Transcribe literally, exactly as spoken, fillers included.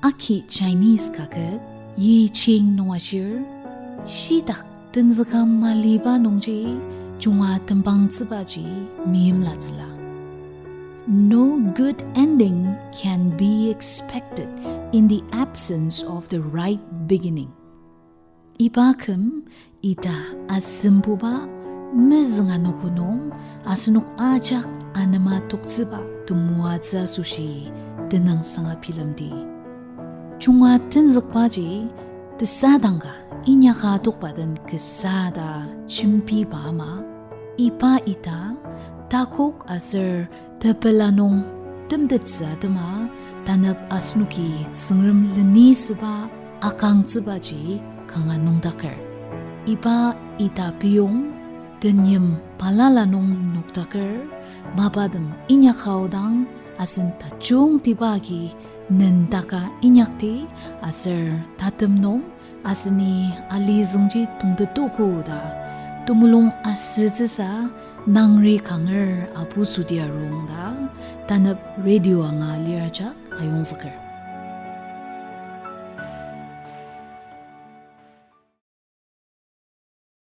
Aki Chinese kaket, Yi Ching nung ashir, shitak tenzüka maliba nungji, junga tembangtsübaji meimlatsüla. No good ending can be expected in the absence of the right beginning. Iba küm ita asembuba mezüng anogo nung asenok ajak anema toktsüba temoatsü asoshi tenüngsanga bilemdi. Junga tenzükbaji tesadang ka inyaka tokba den kasa ta jembiba ama, iba ita takok aser tepela nung temtettsü atema, tanep asenoki Tsüngrem lenisüba akangtsübaji kanga nüngdaker. Iba ita piyong tenyim balala nung nokdaker, mapatem inyaka aodang asen tajungtiba agi nendaka inyakdi, aser tatem nung aseni alizüngji tongtetogo ta temulung asütsüsa nangri kanger apu südi arung ta tanep radio anga lir ajak ayongzüker.